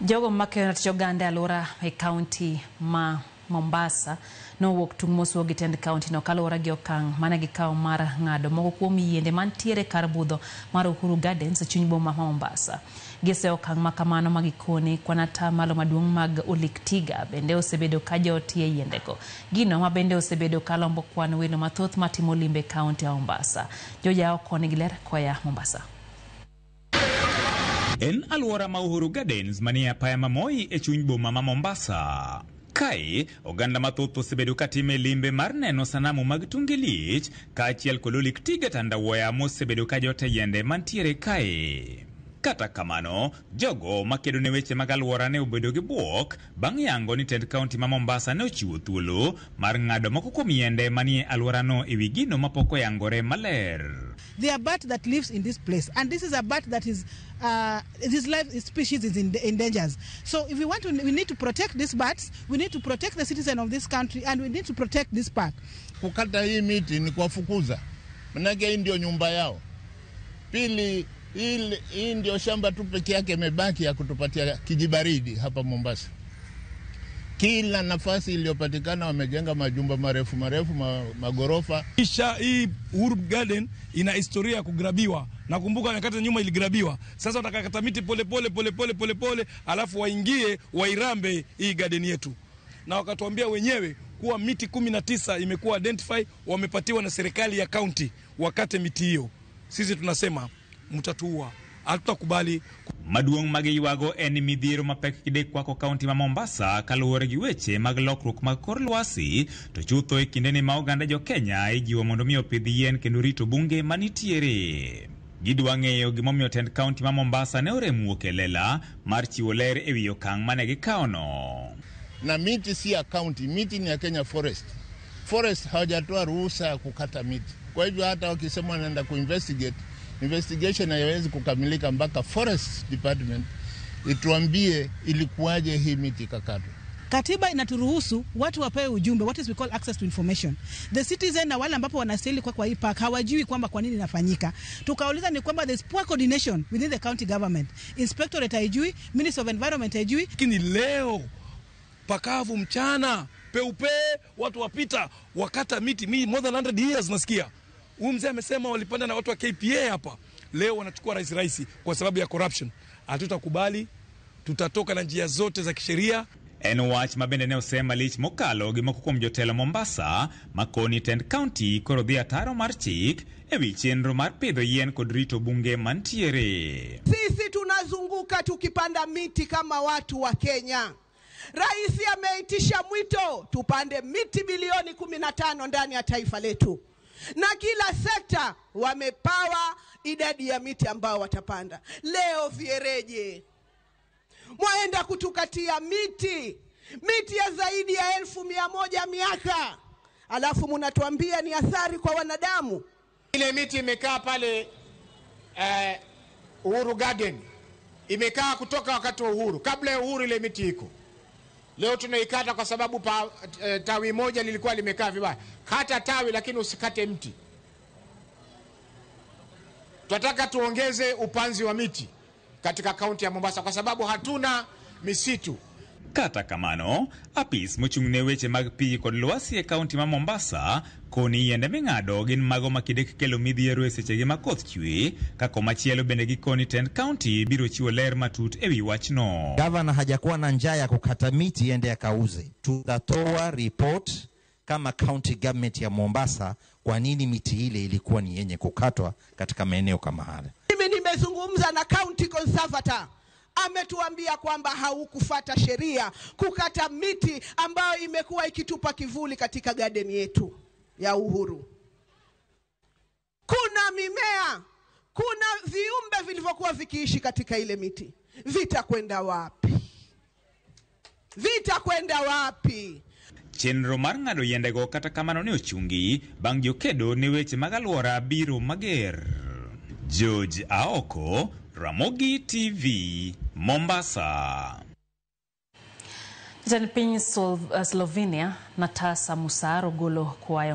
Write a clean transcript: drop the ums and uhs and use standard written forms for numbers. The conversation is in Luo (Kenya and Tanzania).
Jogo makedo tich oganda e alwora e kaunti ma Mombasa nowuok tung' mosuo gi tend kaunti no kaluwore gi okang' mane gikawo mar ng'ado moko kuom yiende mantiere kar budho mar Uhuru Gardens e chuny boma ma Mombasa. Giseyo okang' ma kamano ma gikoni kwan atamalo maduong' mag olik tiga bende osebedo ka jotie yiendego. Gino ma bende osebedo ka lombo kwan welo mathoth matimo limbe e kaunti ya Mombasa. Joja oko nigi ler koya Mombasa. En alwora ma Uhuru Gardens manie apaya ma Moi e chuny boma ma Mombasa. Kae, oganda mathoth osebedo katime limbe mar neno sanamu mag tunge liech kaachiel kod olik tiga tandawuoya mosebedo ka jote yiende mantiere kae. Kata kamano, jogo makedo ne weche mag alwora ne obedo gi bwok bang' yango ni tend kaunti ma Mombasa ne ochiwo thuolo mar ng'ado moko kuom yiende manie alworano e wi gino mapok oyangore maler. There are bat that lives in this place, and this is a bat that is this life species is in dangers. So if we want to, we need to protect these bats. We need to protect the citizen of this country, and we need to protect this park. Kukata hii miti ni kuwafukuza, manake hii ndio nyumba yao. Pili, hii ndio shamba tu peke yake imebaki ya kutupatia kijibaridi hapa Mombasa. Kila nafasi iliyopatikana wamejenga majumba marefu marefu, magorofa. Kisha hii Uhuru Garden ina historia ya kugrabiwa. Nakumbuka nyakati za nyuma iligrabiwa. Sasa watakakata miti pole pole pole pole pole pole, alafu waingie wairambe hii garden yetu. Na wakatuambia wenyewe kuwa miti 19 imekuwa identify, wamepatiwa na serikali ya county wakate miti hiyo. Sisi tunasema mtatuua, hatutakubali. Maduong' mag ywago en midhiero mapek kidek kwako kaunti ma Mombasa kaluwore gi weche mag lokruok mag kor lwasi, to chutho e kindeni ma oganda jo Kenya ijiwo mondo mi opidh yien kendo rito bunge manitiere. Gidwa ng'eyo gimomiyo tend kaunti ma Mombasa ne orem wuok e lela mar chiwo ler e wi okang' mane gikawono. Na miti si ya county, miti ni ya Kenya Forest. Forest hawajatoa ruhusa ya kukata miti. Kwa hivyo hata wakisema wanaenda kuinvestigate, investigation haiwezi kukamilika mpaka Forest Department ituambie ilikuwaje hii miti ikakatwa. Katiba inaturuhusu watu wapewe ujumbe, what is we call access to information. The citizen na wale ambapo wanastahili kwa hii park hawajui kwamba kwa nini inafanyika. Tukauliza ni kwamba there is poor coordination within the county government. Inspectorate haijui, Ministry of Environment haijui. Lakini leo pakavu mchana peupe watu wapita wakata miti mi more than 100 years nasikia. Huyu mzee amesema walipanda na watu wa KPA hapa. Leo wanachukua rahisi rahisi kwa sababu ya corruption. Hatutakubali, tutatoka na njia zote za kisheria. En wach ma bende ne osem malich mokalo gi moko kuom jotelo Mombasa makoni tend county koro dhi ataro mar chik e wi chenro mar pidho yien kod rito bunge mantiere. Sisi tunazunguka tukipanda miti kama watu wa Kenya. Rais ameitisha mwito tupande miti bilioni 15 ndani ya taifa letu. Na kila sekta wamepawa idadi ya miti ambao watapanda. Leo viereje mwaenda kutukatia miti, miti ya zaidi ya 1,100 miaka, alafu mnatuambia ni athari kwa wanadamu. Ile miti imekaa pale Uhuru Garden, imekaa kutoka wakati wa Uhuru. Kabla ya Uhuru ile miti iko. Leo tunaikata kwa sababu tawi moja lilikuwa limekaa vibaya. Kata tawi lakini usikate mti. Tunataka tuongeze upanzi wa miti katika kaunti ya Mombasa kwa sababu hatuna misitu. Kata kamano, apis mochung' ne weche mag pi kod lwasi e kaunti ma Mombasa koni yiende ming'ado gin mago ma kinde kelo midhiero e sechegi ma koth chwe, ka komachielo bende gikoni tend kaunti biro chiwo ler matut e wi wachno. Gavana hajakuwa na njaa ya kukata miti ende akauze. Tutatoa report kama county government ya Mombasa kwa nini miti ile ilikuwa ni yenye kukatwa katika maeneo kama haya. Mimi nimezungumza na county conservator, ametuambia kwamba haukufata sheria kukata miti ambayo imekuwa ikitupa kivuli katika garden yetu ya Uhuru. Kuna mimea, kuna viumbe vilivyokuwa vikiishi katika ile miti. Vitakwenda wapi? Vitakwenda wapi? Chenro mar ng'ado yiendego kata kamano ne ochungi bang' jokedo ne weche mag alwora biro mager. George Aoko, Ramogi TV, Mombasa. Jatend piny Slovenia Natasa Musar ogolo kwayo